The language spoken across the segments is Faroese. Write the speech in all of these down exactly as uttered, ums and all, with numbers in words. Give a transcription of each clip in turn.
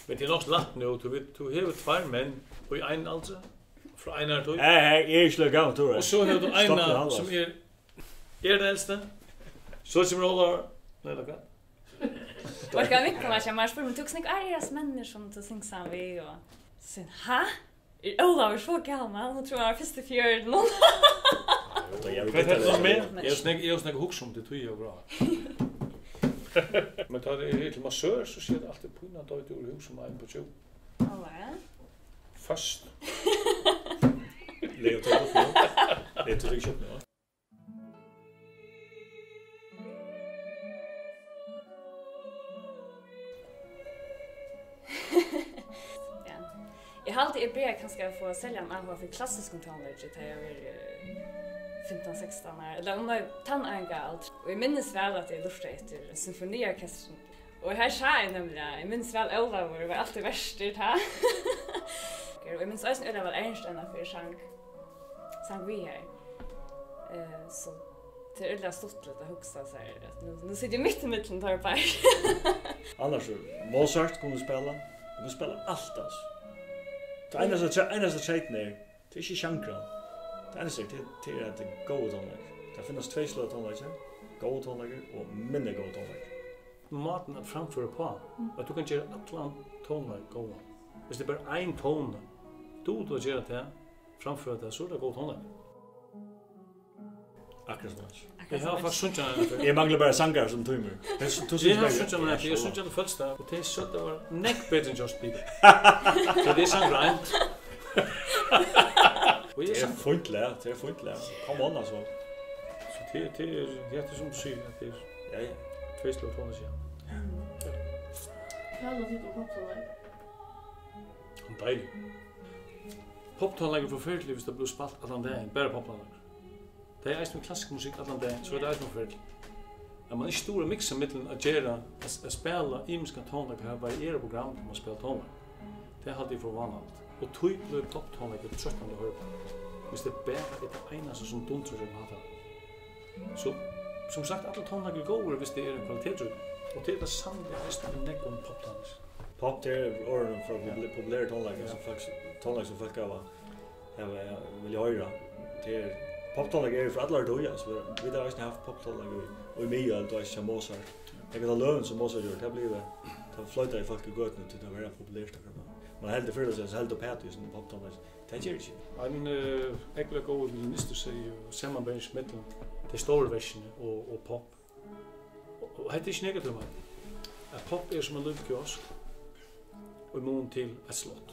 Men tað er nokk so lætt nú, tú veit, tú hevur tveir menn í einum aldri, frá Einara tíð. Hey, hey, eg eri ikki líka gamal, tú. Og so hevur tú Eina, sum er, er tann elsti. So kemur Ólavur. Nei, tað er gott. Var skal vinkona hjá mær spurdi meg, "Tú, hvussu nógv ár eru hasir menninir, sum tú syngur saman við?" Og so sigur hon, "Ha? Er Ólavur so gamal?" Hon trúði, hann var fyrst í fjørutunum. Hvat er tað við meg? Eg havi snakk-, eg havi snakk hugsa um tað, tí eg var. Men tá tað er til massør, so sigur tað altíð, "Pína, doyr tú úr hús um ein på tjúgu." Ólavur. Fast. Leo, tað er gott. Leo, tað er gott. Ja. Eg haldi, eg byrjaði kanska at fáa serligan áhuga fyri klassiskum tónleiki, tá eg var, eh, fimtan, sekstan ár, ella um tann áraldur. Og eg minnist væl, at eg lurtaði eftir symfoniorkestrinum. Og her sá eg nemliga, eg minnist væl, Ólavur var altíð verstur tá. Og eg minnist eisini øgiliga væl Ernst Einar fyri sang, sang við her. Eh, so tað er øgiliga stuttligt at hugsa sær, at nú, nú siti eg mitt ímillum teir báðir. Annars, Mozart kunnu vit spæla. Vit kunnu spæla alt, altso. Tað einasta, einasta treytin er, tað er ikki sjangurin. Tað einasta er, tað, tað er, at tað er góður tónleikur. Tað finnast tvey sløg av tónleiki, góður tónleikur og minni góður tónleikur. Mátin at framføra uppá, at tú kanst gera allan tónleik góðan. Viss tað er bara ein tóni, dugir tú at gera tað, framføra tað, so er tað góður tónleikur. Akkurát sum hatta. Eg havi faktiskt sungið hana eina ferð. Eg mangli bara sangarar sum tímir. Tað er so, tú... Eg havi sungið hana eina ferð, eg havi sungið hana á fødselsdag, og tey søgdu, tað var nógv betri enn Just People. So tað er sangur eitt. Og eg... Tað er fínt lag, tað er fínt lag. Come on, altso. So tað, tað er, ja, tað er sum tú sigur, at tað er... Ja, ja. Tvey sløg tónleik, ja. Hvat halda tit um popptónleik? Hann er deiligur. Popptónleik er forferdiligur, viss tað blívur spælt allan dagin, bara popptónleik. Tað er eisini við klassisk musikk allan dagin, so er tað eisini forferdiligt. At mann ikki dugir at miksa millum at gera, at, at spæla ymiskar tónleikar, har varierar program, tá mann spælir tónleik. Tað haldi eg er for vánaligt. Og tí blívur popptónleikur troyttandi at hoyra uppá. Viss tað bara er tað einasta, sum dundrar gjøgnum hátalaran. So, sum sagt, allir tónleikar eru góðir, viss tað er ein kvalitetsrødd. Og tað er tað sanniliga eisini við nógvum popptónleiki. Popp, tað er orðið frá popul-, populæru tónleiki, sum fólk, tónleik sum fólk hava, hava, eh, vilja hoyra. Tað er, popptónleik er frá allari tíð, altso, vit, vit hava eisini havt popptónleik í, í miðøld, og eisini hjá Mozart. Eg veit, at løgini sum Mozart gjørdi, tað bleiv, tað floytaði fólk í gøtuni, tí tað var populært akkurát tá. Men heldur fyrr, so heldur uppat í sínum popptónleiki. Tað ger ikki. Ein, eh, ógvuliga góður violinist segði, samanbering millum tey stóru verkini og, og popp. Og, og hetta er ikki negativt, men at popp er sum ein lítil kiosk í mun til eitt slott.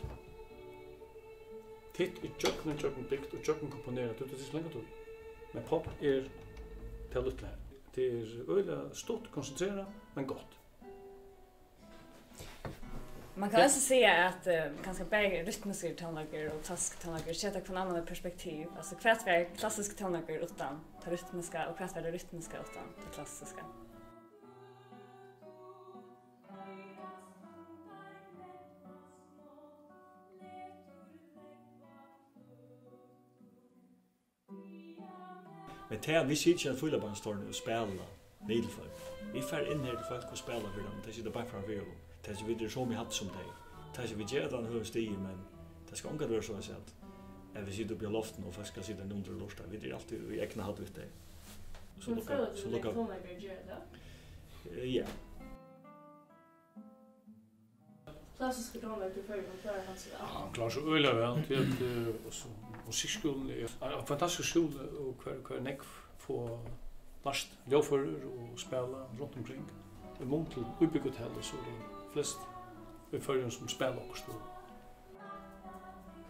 Tað er gjøgnum, gjøgnum bygt og gjøgnum komponerað, tú, tað tekur langa tíð. Men popp er tað lítla her. Tað er øgiliga stutt, konsentrerað, men gott. Man kann eisini siga, at, eh, kanska bæði rytmiskir tónleikar og klassiskur tónleikur seta hvønn annan í perspektiv. Altso, hvat var klassiskur tónleikur uttan tað rytmiska, og hvat var tað rytmiska uttan tað klassiska? Men tað, at vit sita í einum fílabeinstorni og spæla niður til fólk. Vit fara inn her til fólk og spæla fyri teimum. Tey sita beint framman fyri okkum. Tað er, vit eru í somu hædd sum tey. Tað er, vit gera tað á einum høgum stigi, men tað skal ongantíð vera soleiðis, at, at vit sita uppi á loftinum, og fólk skal sita niðanundir og lurta. Vit eru altíð í egnu hædd við tey. So... Men lukka, følir tú, so at lukka tónleikarar gera tað? Eh, ja. Klassiskur tónleikur í Føroyum, klárar hann seg væl? Ja, hann klárar seg øgiliga væl. Tí at, eh, og so, musikkskúlin er ein, ein fantastiskur skúli, og har, har nógv fáa lært ljóðførir og spæla runt umkring. Í mun til Íbúgv Hotel, so eru tað flest í Føroyum, sum spæla okkurt.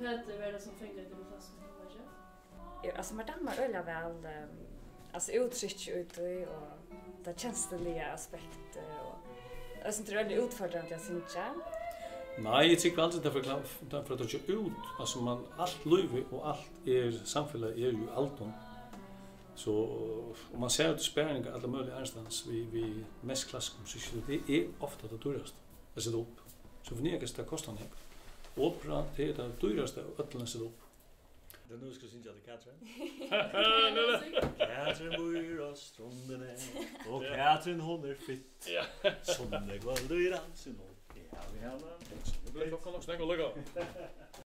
Hvat er tað, sum fekk teg til klassiskan tónleik? Eg, altso, mær dámar øgiliga væl, ehm, altso, úttrykk í tí, og tað kensluliga aspektið, og eg synist, tað er øgiliga útfordrandi at syngja. Nei, eg trúgvi aldri, tað fer kla-, tað fer at toyggja út. Altso, man, alt lívið og alt er, samfelagið er jú í aldum. So, og man sær út í sparingar alla møguliga aðrastaðni við, við mest klassiskum musikki. Tað er ofta tað dýrasta at seta upp. Symfoniorkester, tað kostar nógv. Opera, tað er tað dýrasta av øllum at seta upp. Tað er nú, eg skal syngja til Katrin. Katrin býr á Strondini, og Katrin, hon er fitt. Ja. Sum tey kvøld í dansin, og eg havi hana. Klokkan er nokk so nógv allíkavæl.